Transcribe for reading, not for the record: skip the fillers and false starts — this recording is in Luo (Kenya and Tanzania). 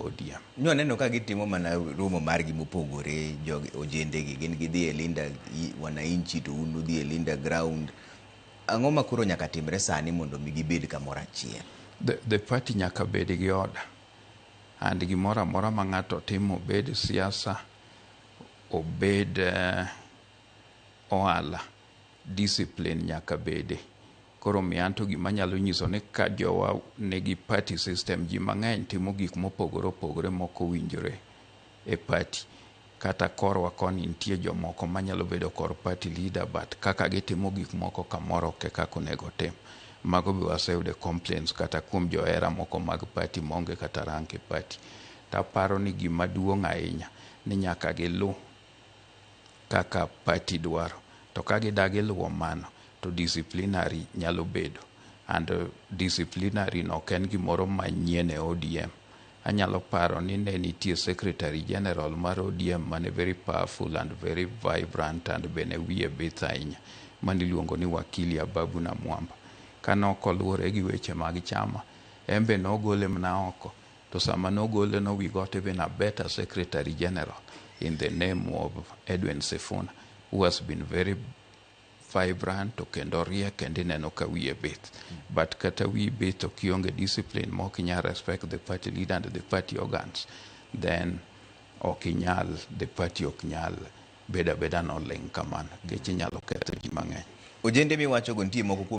ODM. Nwaneno ka gitimo mana romo margi mopogore jogi ojende gi gin gidhi e Linda Wananchi to un udhi e Linda Ground. Ang'o ma koro nyaka timre sani mondo mi gibed kamoro achiel? The party nyaka bed gi order. And gimoro amora ma ng'ato timo, obed siasa, obed ohala, discipline nyaka bede. Koro mi anto gima anyalo nyiso ni ka jowa nigi party system, ji mang'eny timo gik mopogore opogore mok owinjore e party. Kata korwa koni nitie jomoko manyalo bedo kor party leader, but kaka gitimo gik moko kamoro ok e kaka onego tim. Mago be waseyude complaints kata kuom johera moko mag party maonge kata rank e party. Taparo ni gima duong' ahinya ni nyaka gilu kaka party dwaro. To ka gidagi luwo mano, to disciplinary nyalo bedo. And disciplinary no ok en gimoro manyien e ODM. Anyalo paro ni ne nitie secretary general mar ODM mane very powerful and very vibrant and bende wiye bith ahinya, maniluongo ni Wakili Ababu Namwamba. Kane ok oluwore gi weche mag chama, en be nogole mana oko. To sama nogole no, we got even a better secretary general in the name of Edwin Sifuna, who has been very vibrant to kendo riek kendo ineno ka wiye bith. But kata wiyi bith to kionge discipline ma ok inyal respect the party leader and the party organs, then ok inyal, the party ok nyal bedo abeda noling' kamano, nikech inyalo ketho ji mang'eny. Ojende miwachogo nitie moko kuom